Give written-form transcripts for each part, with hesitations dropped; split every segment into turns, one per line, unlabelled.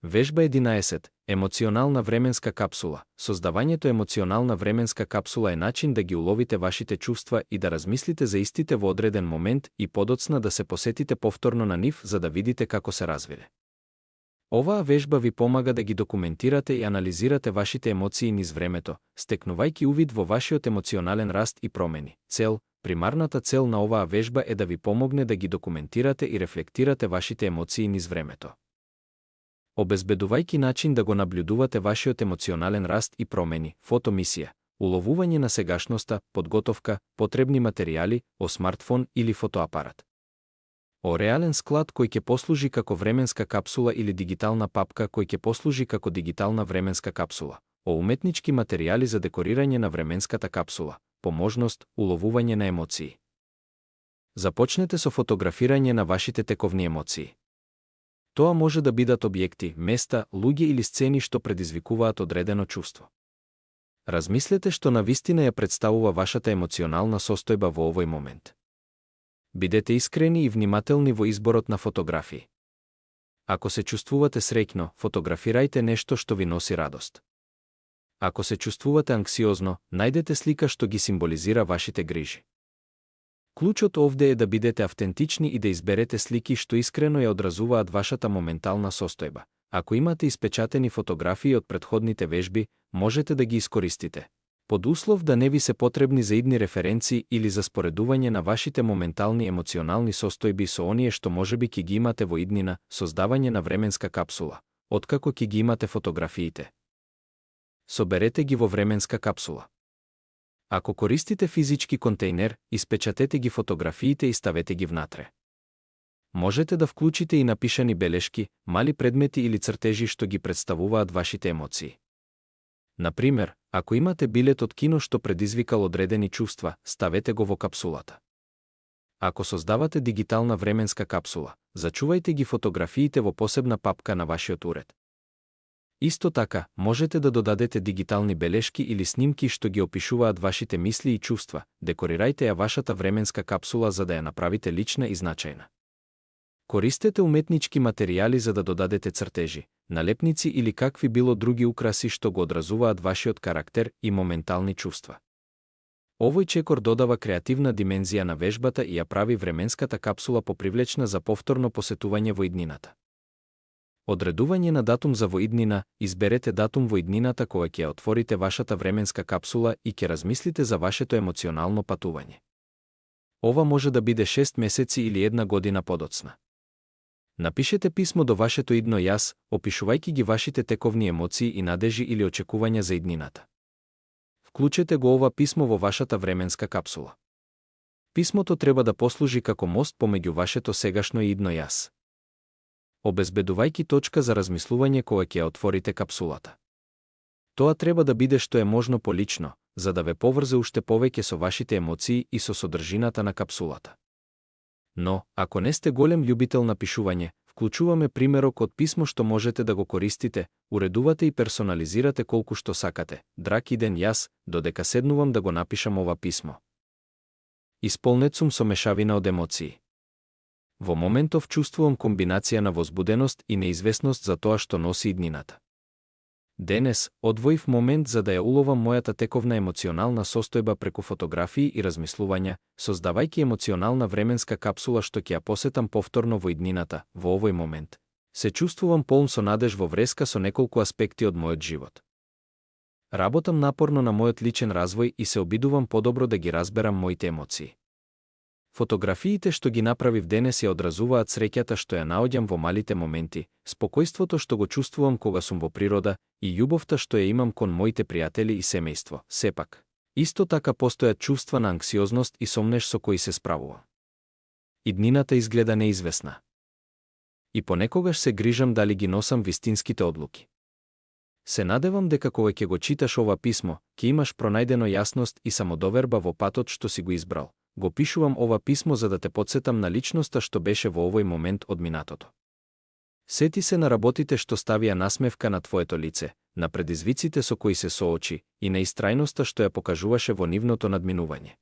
Вежба 11. Емоционална временска капсула. Создавањето емоционална временска капсула е начин да ги уловите вашите чувства и да размислите за истите во одреден момент и подоцна да се посетите повторно на нив за да видите како се развиле. Оваа вежба ви помага да ги документирате и анализирате вашите емоции низ времето, стекнувајќи увид во вашиот емоционален раст и промени. Примарната цел на оваа вежба е да ви помогне да ги документирате и рефлектирате вашите емоции низ времето. Обезбедувајќи начин да го наблюдувате вашиот емоционален раст и промени, фотомисија, уловување на сегашноста, подготовка, потребни материјали, о смартфон или фотоапарат. О реален склад кој ќе послужи како временска капсула или дигитална папка кој ќе послужи како дигитална временска капсула. О уметнички материјали за декорирање на временската капсула, по можност, уловување на емоции. Започнете со фотографирање на вашите тековни емоции. Тоа може да бидат објекти, места, луѓе или сцени што предизвикуваат одредено чувство. Размислете што навистина ја представува вашата емоционална состојба во овој момент. Бидете искрени и внимателни во изборот на фотографии. Ако се чувствувате среќно, фотографирајте нешто што ви носи радост. Ако се чувствувате анксиозно, најдете слика што ги символизира вашите грижи. Клучот овде е да бидете автентични и да изберете слики што искрено ја одразуваат вашата моментална состојба. Ако имате испечатени фотографии од претходните вежби, можете да ги искористите. Под услов да не ви се потребни за идни референции или за споредување на вашите моментални емоционални состојби со оние што можеби ќе ги имате во иднина, создавање на временска капсула, откако ќе ги имате фотографиите. Соберете ги во временска капсула. Ако користите физички контейнер, испечатете ги фотографиите и ставете ги внатре. Можете да вклучите и напишани белешки, мали предмети или цртежи што ги представуваат вашите емоции. Например, ако имате билет од кино што предизвикал одредени чувства, ставете го во капсулата. Ако создавате дигитална временска капсула, зачувајте ги фотографиите во посебна папка на вашиот уред. Исто така, можете да додадете дигитални белешки или снимки што ги опишуваат вашите мисли и чувства, декорирајте ја вашата временска капсула за да ја направите лична и значајна. Користете уметнички материјали за да додадете цртежи, налепници или какви било други украси што го одразуваат вашиот карактер и моментални чувства. Овој чекор додава креативна димензија на вежбата и ја прави временската капсула попривлечна за повторно посетување во иднината. Одредување на датум за во иднина, изберете датум во иднината кога ќе ја отворите вашата временска капсула и ќе размислите за вашето емоционално патување. Ова може да биде 6 месеци или 1 година подоцна. Напишете писмо до вашето идно јас, опишувајќи ги вашите тековни емоции и надежи или очекувања за иднината. Вклучете го ова писмо во вашата временска капсула. Писмото треба да послужи како мост помеѓу вашето сегашно и идно јас, обезбедувајќи точка за размислување кога ќе ја отворите капсулата. Тоа треба да биде што е можно полично, за да ве поврзе уште повеќе со вашите емоции и со содржината на капсулата. Но, ако не сте голем љубител на пишување, вклучуваме примерок од писмо што можете да го користите, уредувате и персонализирате колку што сакате. Драг иден јас, додека седнувам да го напишам ова писмо. Исполнет сум со мешавина од емоции. Во моментов чувствувам комбинација на возбуденост и неизвестност за тоа што носи иднината. Денес, одвоив момент за да ја уловам мојата тековна емоционална состојба преку фотографии и размислувања, создавајќи емоционална временска капсула што ќе ја посетам повторно во иднината. Во овој момент се чувствувам полн со надеж во вреска со неколку аспекти од мојот живот. Работам напорно на мојот личен развој и се обидувам подобро да ги разберам моите емоции. Фотографиите што ги направив денес ја одразуваат среќата што ја наоѓам во малите моменти, спокојството што го чувствувам кога сум во природа и љубовта што ја имам кон моите пријатели и семејство. Сепак, исто така постојат чувства на анксиозност и сомнеш со кои се справувам. Иднината изгледа неизвестна. И понекогаш се грижам дали ги носам вистинските одлуки. Се надевам дека кога ќе го читаш ова писмо, ќе имаш пронајдено јасност и самодоверба во патот што си го избрал. Го пишувам ова писмо за да те потсетам на личноста што беше во овој момент од минатото. Сети се на работите што ставија насмевка на твоето лице, на предизвиците со кои се соочи и на истрајноста што ја покажуваше во нивното надминување.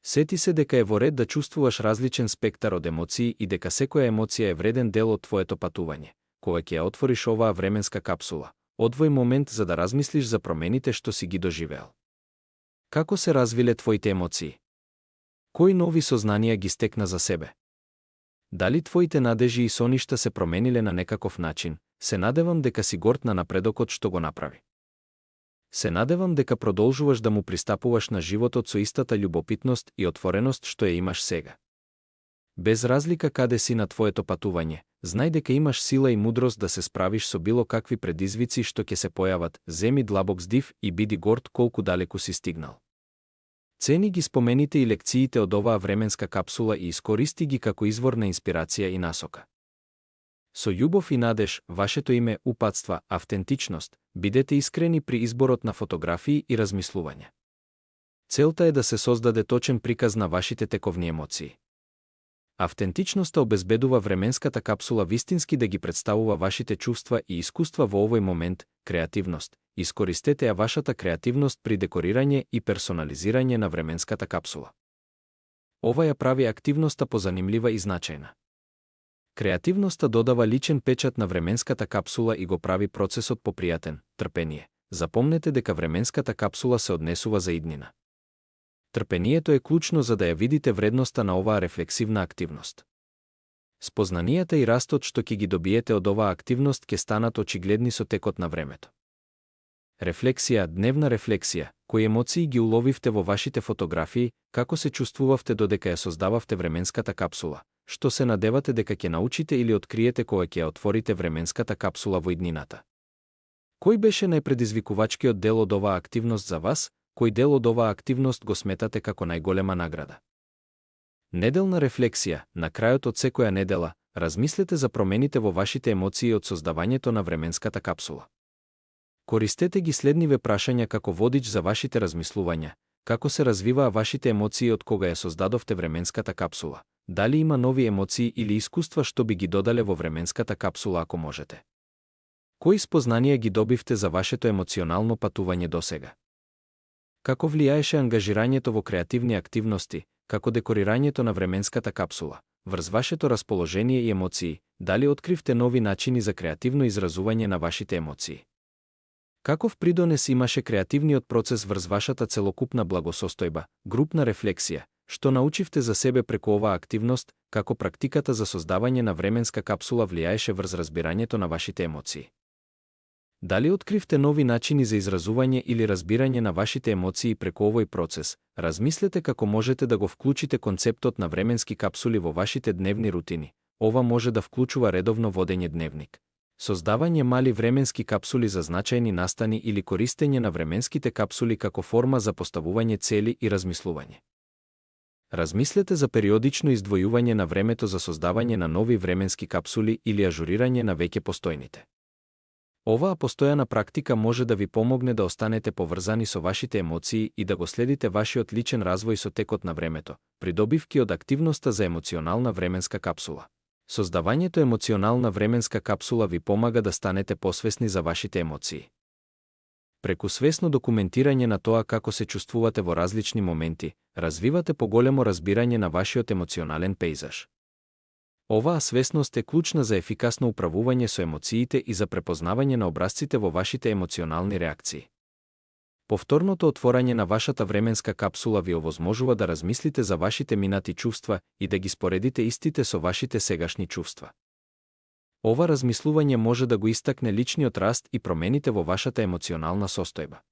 Сети се дека е во ред да чувствуваш различен спектар од емоции и дека секоја емоција е вреден дел од твоето патување. кога ќе ја отвориш оваа временска капсула, одвој момент за да размислиш за промените што си ги доживеал. Како се развиле твоите емоции? Кои нови сознанија ги стекна за себе? Дали твоите надежи и соништа се промениле на некаков начин? Се надевам дека си горд на напредокот што го направи. Се надевам дека продолжуваш да му пристапуваш на животот со истата љубопитност и отвореност што ја имаш сега. Без разлика каде си на твоето патување, знај дека имаш сила и мудрост да се справиш со било какви предизвици што ќе се појават, земи длабок здив и биди горд колку далеку си стигнал. Цени ги спомените и лекциите од оваа временска капсула и искористи ги како извор на инспирација и насока. Со љубов и надеж, вашето име упатства автентичност, бидете искрени при изборот на фотографии и размислување. Целта е да се создаде точен приказ на вашите тековни емоции. Автентичноста обезбедува временската капсула вистински да ги представува вашите чувства и искуства во овој момент. Креативност. Искористете ја вашата креативност при декорирање и персонализирање на временската капсула. Ова ја прави активноста позанимлива и значајна. Креативноста додава личен печат на временската капсула и го прави процесот попријатен. Трпение. Запомнете дека временската капсула се однесува за иднина. Трпението е клучно за да ја видите вредноста на оваа рефлексивна активност. Спознанијата и растот што ќе ги добиете од оваа активност ќе станат очигледни со текот на времето. Рефлексија, дневна рефлексија, кои емоции ги уловивте во вашите фотографии, како се чувствувавте додека ја создававте временската капсула, што се надевате дека ќе научите или откриете кога ќе ја отворите временската капсула во иднината. Кој беше најпредизвикувачкиот дел од оваа активност за вас? Кој дел од оваа активност го сметате како најголема награда? Неделна рефлексија. На крајот од секоја недела, размислете за промените во вашите емоции од создавањето на временската капсула. Користете ги следниве прашања како водич за вашите размислувања. Како се развиваа вашите емоции од кога ја создадовте временската капсула? Дали има нови емоции или искуства што би ги додале во временската капсула ако можете? Кои спознанија ги добивте за вашето емоционално патување досега? Како влијаеше ангажирањето во креативни активности, како декорирањето на временската капсула, врз вашето расположение и емоции? Дали откривте нови начини за креативно изразување на вашите емоции? Каков придонес имаше креативниот процес врз вашата целокупна благосостојба? Групна рефлексија. Што научивте за себе преку оваа активност? Како практиката за создавање на временска капсула влијаеше врз разбирањето на вашите емоции? Дали откривте нови начини за изразување или разбирање на вашите емоции преку овој процес? Размислете како можете да го вклучите концептот на временски капсули во вашите дневни рутини. Ова може да вклучува редовно водење дневник, создавање мали временски капсули за значајни настани или користење на временските капсули како форма за поставување цели и размислување. Размислете за периодично издвојување на времето за создавање на нови временски капсули или ажурирање на веќе постојните. Оваа постојана практика може да ви помогне да останете поврзани со вашите емоции и да го следите вашиот личен развој со текот на времето, придобивки од активноста за емоционална временска капсула. Создавањето емоционална временска капсула ви помага да станете посвесни за вашите емоции. Преку свесно документирање на тоа како се чувствувате во различни моменти, развивате поголемо разбирање на вашиот емоционален пејзаж. Оваа свесност е клучна за ефикасно управување со емоциите и за препознавање на образците во вашите емоционални реакции. Повторното отворање на вашата временска капсула ви овозможува да размислите за вашите минати чувства и да ги споредите истите со вашите сегашни чувства. Ова размислување може да го истакне личниот раст и промените во вашата емоционална состојба.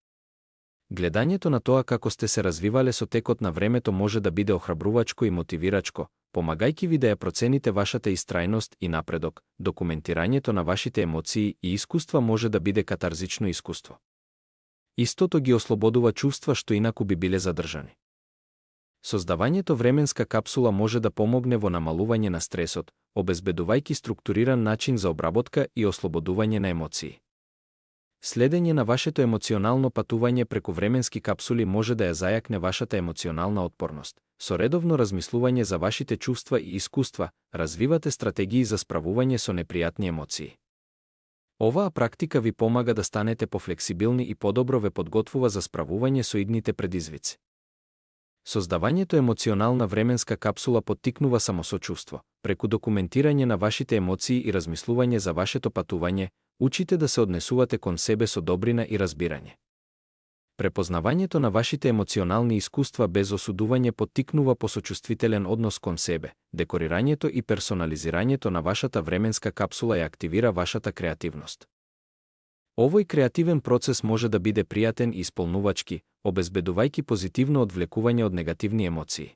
Гледањето на тоа како сте се развивале со текот на времето може да биде охрабрувачко и мотивирачко, помагајќи ви да ја процените вашата истрајност и напредок. Документирањето на вашите емоции и искуства може да биде катарзично искуство. Истото ги ослободува чувства што инаку би биле задржани. Создавањето временска капсула може да помогне во намалување на стресот, обезбедувајќи структуриран начин за обработка и ослободување на емоции. Следење на вашето емоционално патување преку временски капсули може да ја зајакне вашата емоционална отпорност. Со редовно размислување за вашите чувства и искуства, развивате стратегии за справување со непријатни емоции. Оваа практика ви помага да станете пофлексибилни и подобро ве подготвува за справување со идните предизвици. Создавањето емоционална временска капсула поттикнува самосочувство. Преку документирање на вашите емоции и размислување за вашето патување, учите да се однесувате кон себе со добрина и разбирање. Препознавањето на вашите емоционални искуства без осудување поттикнува посочувствителен однос кон себе. Декорирањето и персонализирањето на вашата временска капсула ја активира вашата креативност. Овој креативен процес може да биде пријатен и исполнувачки, обезбедувајќи позитивно одвлекување од негативни емоции.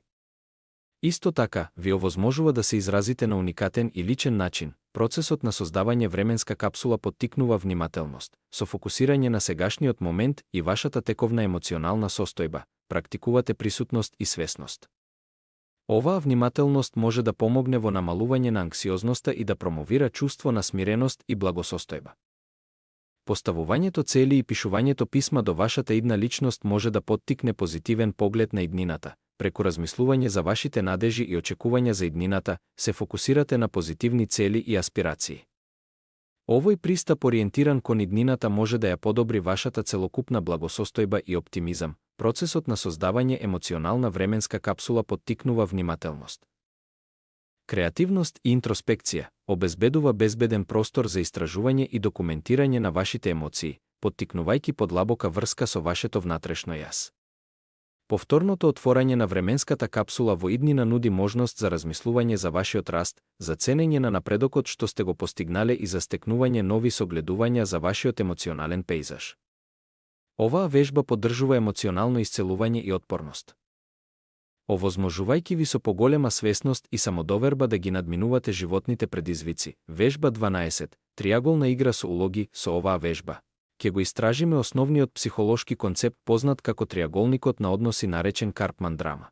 Исто така, ви овозможува да се изразите на уникатен и личен начин. Процесот на создавање временска капсула поттикнува внимателност, со фокусирање на сегашниот момент и вашата тековна емоционална состојба. Практикувате присутност и свесност. Оваа внимателност може да помогне во намалување на анксиозноста и да промовира чувство на смиреност и благосостојба. Поставувањето цели и пишувањето писма до вашата идна личност може да поттикне позитивен поглед на иднината. Преку размислување за вашите надежи и очекувања за иднината, се фокусирате на позитивни цели и аспирации. Овој пристап ориентиран кон иднината може да ја подобри вашата целокупна благосостојба и оптимизам. Процесот на создавање емоционална временска капсула поттикнува внимателност, креативност и интроспекција, обезбедува безбеден простор за истражување и документирање на вашите емоции, поттикнувајќи подлабока врска со вашето внатрешно јас. Повторното отворање на временската капсула во иднина нуди можност за размислување за вашиот раст, за ценење на напредокот што сте го постигнале и за стекнување нови согледувања за вашиот емоционален пејзаж. Оваа вежба поддржува емоционално исцелување и отпорност, овозможувајќи ви со поголема свесност и самодоверба да ги надминувате животните предизвици. Вежба 12. Триаголна игра со улоги. Со оваа вежба ќе го истражиме основниот психолошки концепт познат како триаголникот на односи наречен Карпман драма.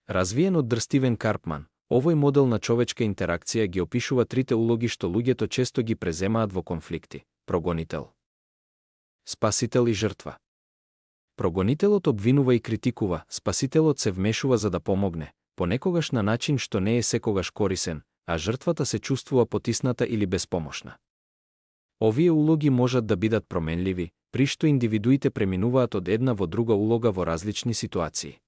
Развиен од Стивен Карпман, овој модел на човечка интеракција ги опишува трите улоги што луѓето често ги преземаат во конфликти: прогонител, спасител и жртва. Прогонителот обвинува и критикува, спасителот се вмешува за да помогне, понекогаш на начин што не е секогаш корисен, а жртвата се чувствува потисната или безпомошна. Овие улоги можат да бидат променливи, при што индивидуите преминуваат од една во друга улога во различни ситуации.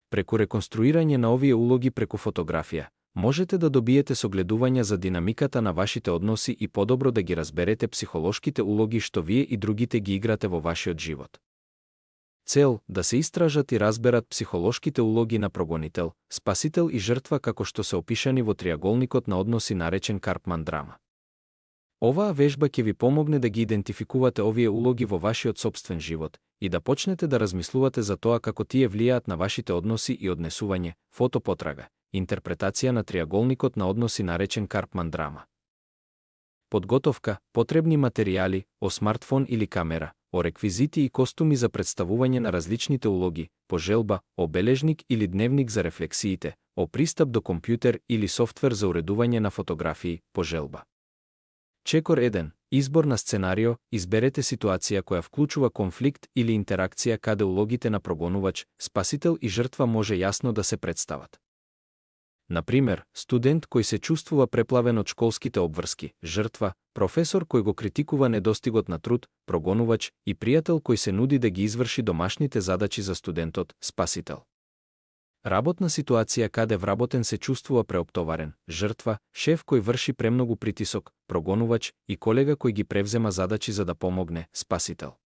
Преку реконструирање на овие улоги преку фотографија, можете да добиете согледувања за динамиката на вашите односи и подобро да ги разберете психолошките улоги што вие и другите ги играте во вашиот живот. Цел – да се истражат и разберат психолошките улоги на прогонител, спасител и жртва како што се опишани во триаголникот на односи наречен Карпман драма. Оваа вежба ќе ви помогне да ги идентификувате овие улоги во вашиот сопствен живот и да почнете да размислувате за тоа како тие влијаат на вашите односи и однесување. Фотопотрага, интерпретација на триаголникот на односи наречен Карпман драма. Подготовка, потребни материјали, о смартфон или камера, о реквизити и костуми за представување на различните улоги, по желба, о бележник или дневник за рефлексиите, о пристап до компјутер или софтвер за уредување на фотографии, по желба. Чекор 1. Избор на сценарио. Изберете ситуација која вклучува конфликт или интеракција каде улогите на прогонувач, спасител и жртва може јасно да се представат. Например, студент кој се чувствува преплавен од школските обврски, жртва, професор кој го критикува недостигот на труд, прогонувач, и пријател кој се нуди да ги изврши домашните задачи за студентот, спасител. Работна ситуација каде вработен се чувствува преоптоварен, жртва, шеф кој врши премногу притисок, прогонувач, и колега кој ги превзема задачи за да помогне, спасител.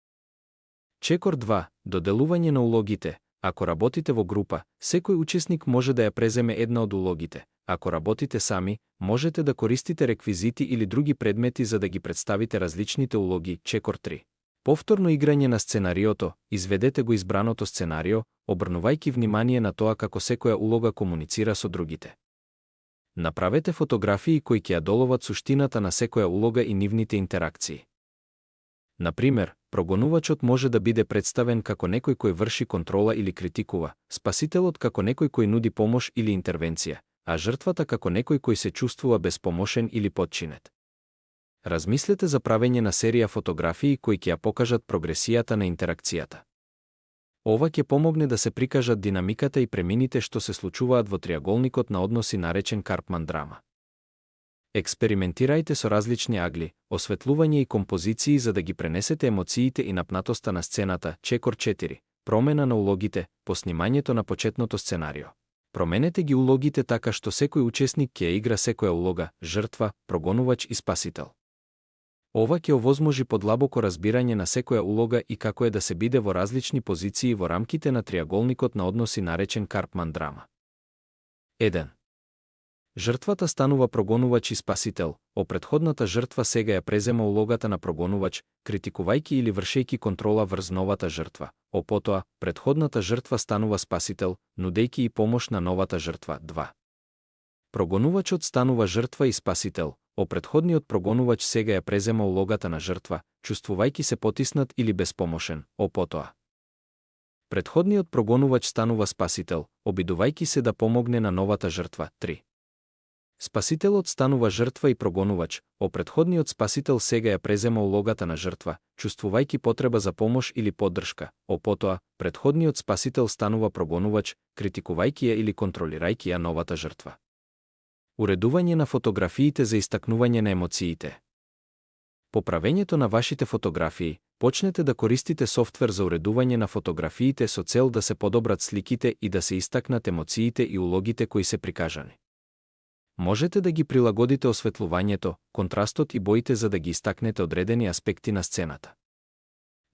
Чекор 2. Доделување на улогите. Ако работите во група, секој учесник може да ја преземе една од улогите. Ако работите сами, можете да користите реквизити или други предмети за да ги представите различните улоги. Чекор 3. Повторно играње на сценариото. Изведете го избраното сценарио, обрнувајќи внимание на тоа како секоја улога комуницира со другите. Направете фотографии кои ќе ја доловат суштината на секоја улога и нивните интеракции. Например, прогонувачот може да биде представен како некој кој врши контрола или критикува, спасителот како некој кој нуди помош или интервенција, а жртвата како некој кој се чувствува безпомошен или потчинет. Размислете за правење на серија фотографии кои ќе ја покажат прогресијата на интеракцијата. Ова ќе помогне да се прикажат динамиката и премините што се случуваат во триаголникот на односи наречен Карпман драма. Експериментирајте со различни агли, осветлување и композиции за да ги пренесете емоциите и напнатоста на сцената. Чекор 4. Промена на улогите, по снимањето на почетното сценарио. Променете ги улогите така што секој учесник ќе игра секоја улога, жртва, прогонувач и спасител. Ова ќе овозможи подлабоко разбирање на секоја улога и како е да се биде во различни позиции во рамките на триаголникот на односи наречен Карпман драма. 1. Жртвата станува прогонувач и спасител, претходната жртва сега ја презема улогата на прогонувач, критикувајќи или вршејќи контрола врз новата жртва, потоа, претходната жртва станува спасител, нудејќи и помош на новата жртва. 2. Прогонувачот станува жртва и спасител, претходниот прогонувач сега ја презема улогата на жртва, чувствувајќи се потиснат или безпомошен, потоа. Претходниот прогонувач станува спасител, обидувајќи се да помогне на новата жртва. 3. Спасителот станува жртва и прогонувач, претходниот спасител сега ја презема улогата на жртва, чувствувајќи потреба за помош или поддршка, потоа, претходниот спасител станува прогонувач, критикувајќи ја или контролирајќи ја новата жртва. Уредување на фотографиите за истакнување на емоциите. По правењето на вашите фотографии, почнете да користите софтвер за уредување на фотографиите со цел да се подобрат сликите и да се истакнат емоциите и улогите кои се прикажани. Можете да ги прилагодите осветлувањето, контрастот и боите за да ги истакнете одредени аспекти на сцената.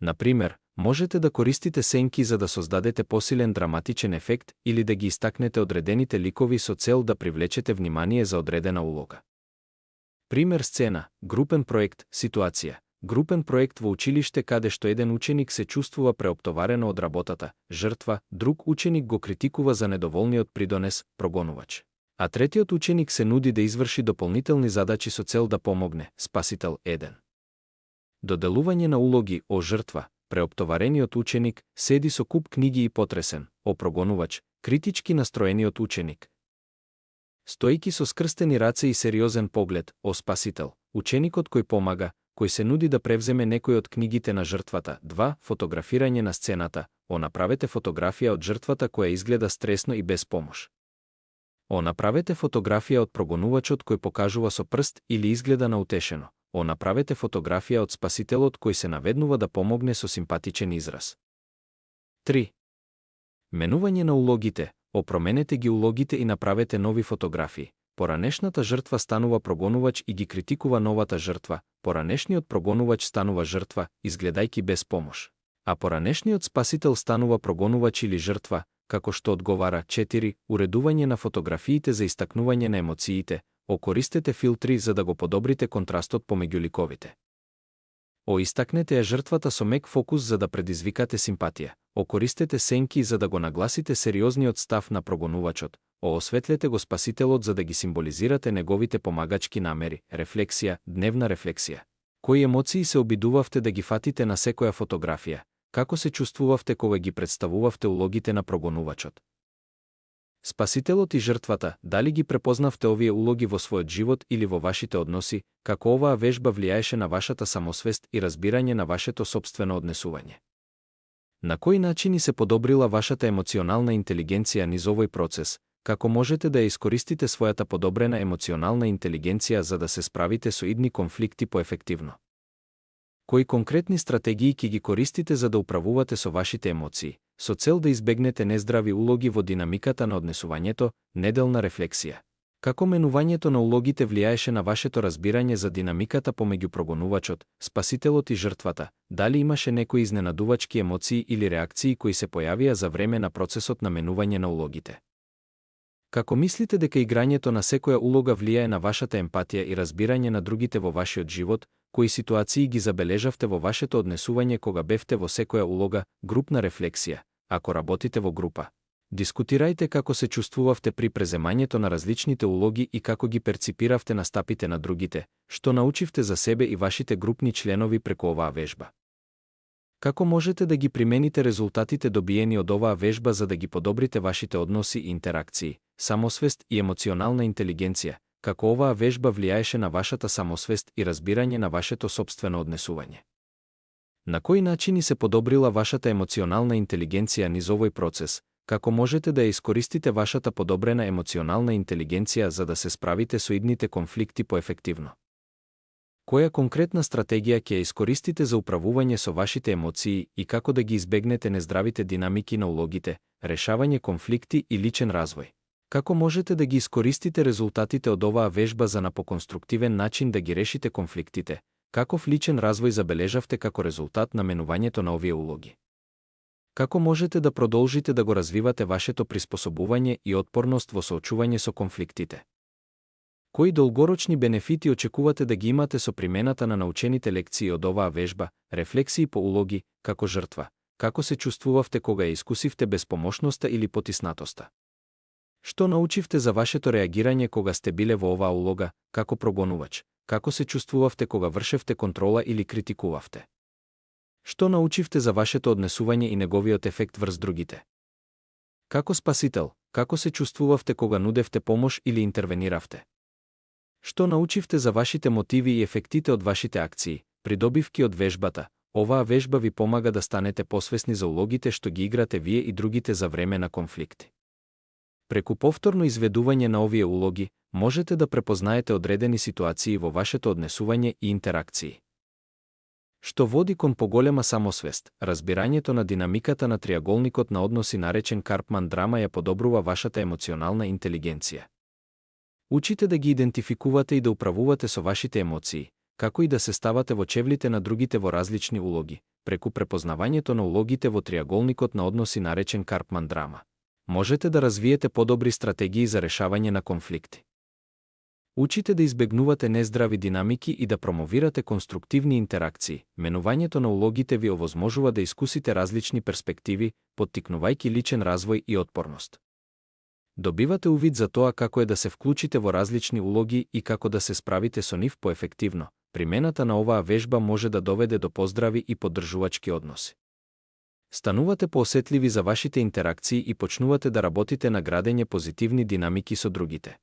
Например, можете да користите сенки за да создадете посилен драматичен ефект или да ги истакнете одредените ликови со цел да привлечете внимание за одредена улога. Пример сцена, групен проект, ситуација. Групен проект во училиште каде што еден ученик се чувствува преоптоварено од работата, жртва, друг ученик го критикува за недоволниот придонес, прогонувач. А третиот ученик се нуди да изврши дополнителни задачи со цел да помогне, спасител 1. Доделување на улоги, жртва, преоптоварениот ученик, седи со куп книги и потресен, прогонувач, критички настроениот ученик. Стојки со скрстени раце и сериозен поглед, спасител, ученикот кој помага, кој се нуди да превземе некој од книгите на жртвата. 2. Фотографирање на сцената, направете фотографија од жртвата која изгледа стресно и без помош. Направете фотографија од прогонувачот кој покажува со прст или изгледа наутешено. Направете фотографија од спасителот кој се наведнува да помогне со симпатичен израз. 3. Менување на улогите, променете ги улогите и направете нови фотографии. Поранешната жртва станува прогонувач и ги критикува новата жртва, поранешниот прогонувач станува жртва, изгледајќи без помош. А поранешниот спасител станува прогонувач или жртва, како што одговара. 4. Уредување на фотографиите за истакнување на емоциите. Користете филтри за да го подобрите контрастот помеѓу ликовите. Истакнете ја жртвата со мек фокус за да предизвикате симпатија. Користете сенки за да го нагласите сериозниот став на прогонувачот. Осветлете го спасителот за да ги символизирате неговите помагачки намери. Рефлексија, дневна рефлексија. Кои емоции се обидувавте да ги фатите на секоја фотографија? Како се чувствувавте кога ги представувавте улогите на прогонувачот? Спасителот и жртвата, дали ги препознавте овие улоги во својот живот или во вашите односи, како оваа вежба влијаеше на вашата самосвест и разбирање на вашето сопствено однесување? На кои начини се подобрила вашата емоционална интелигенција низ овој процес? Како можете да ја искористите својата подобрена емоционална интелигенција за да се справите со идни конфликти поефективно? Кои конкретни стратегии ќе ги користите за да управувате со вашите емоции, со цел да избегнете нездрави улоги во динамиката на однесувањето? Неделна рефлексија. Како менувањето на улогите влијаеше на вашето разбирање за динамиката помеѓу прогонувачот, спасителот и жртвата? Дали имаше некои изненадувачки емоции или реакции кои се појавија за време на процесот на менување на улогите? Како мислите дека играњето на секоја улога влијае на вашата емпатија и разбирање на другите во вашиот живот? Кои ситуации ги забележавте во вашето однесување кога бевте во секоја улога? Групна рефлексија. Ако работите во група, дискутирајте како се чувствувавте при преземањето на различните улоги и како ги перципиравте настапите на другите, што научивте за себе и вашите групни членови преку оваа вежба. Како можете да ги примените резултатите добиени од оваа вежба за да ги подобрите вашите односи и интеракции, самосвест и емоционална интелигенција? Како оваа вежба влијаеше на вашата самосвест и разбирање на вашето сопствено однесување? На кои начини се подобрила вашата емоционална интелигенција низ овој процес? Како можете да ја искористите вашата подобрена емоционална интелигенција за да се справите со идните конфликти поефективно? Која конкретна стратегија ќе ја искористите за управување со вашите емоции и како да ги избегнете нездравите динамики на улогите, решавање конфликти и личен развој? Како можете да ги искористите резултатите од оваа вежба за на поконструктивен начин да ги решите конфликтите? Каков личен развој забележавте како резултат на менувањето на овие улоги? Како можете да продолжите да го развивате вашето приспособување и отпорност во соочување со конфликтите? Кои долгорочни бенефити очекувате да ги имате со примената на научените лекции од оваа вежба, рефлексии по улоги, како жртва? Како се чувствувавте кога ја искусивте безпомошноста или потиснатоста? Што научивте за вашето реагирање кога сте биле во оваа улога, како прогонувач? Како се чувствувавте кога вршевте контрола или критикувавте? Што научивте за вашето однесување и неговиот ефект врз другите? Како спасител, како се чувствувавте кога нудевте помош или интервениравте? Што научивте за вашите мотиви и ефектите од вашите акции, придобивки од вежбата? Оваа вежба ви помага да станете посвесни за улогите што ги играте вие и другите за време на конфликти. Преку повторно изведување на овие улоги, можете да препознаете одредени ситуации во вашето однесување и интеракции. Што води кон поголема самосвест, разбирањето на динамиката на триаголникот на односи наречен Карпман драма ја подобрува вашата емоционална интелигенција. Учите да ги идентификувате и да управувате со вашите емоции, како и да се ставате во чевлите на другите во различни улоги, преку препознавањето на улогите во триаголникот на односи наречен Карпман драма. Можете да развиете подобри стратегии за решавање на конфликти. Учите да избегнувате нездрави динамики и да промовирате конструктивни интеракции. Менувањето на улогите ви овозможува да искусите различни перспективи, поттикнувајќи личен развој и отпорност. Добивате увид за тоа како е да се вклучите во различни улоги и како да се справите со нив поефективно. Примената на оваа вежба може да доведе до поздрави и поддржувачки односи. Станувате поосетливи за вашите интеракции и почнувате да работите на градење позитивни динамики со другите.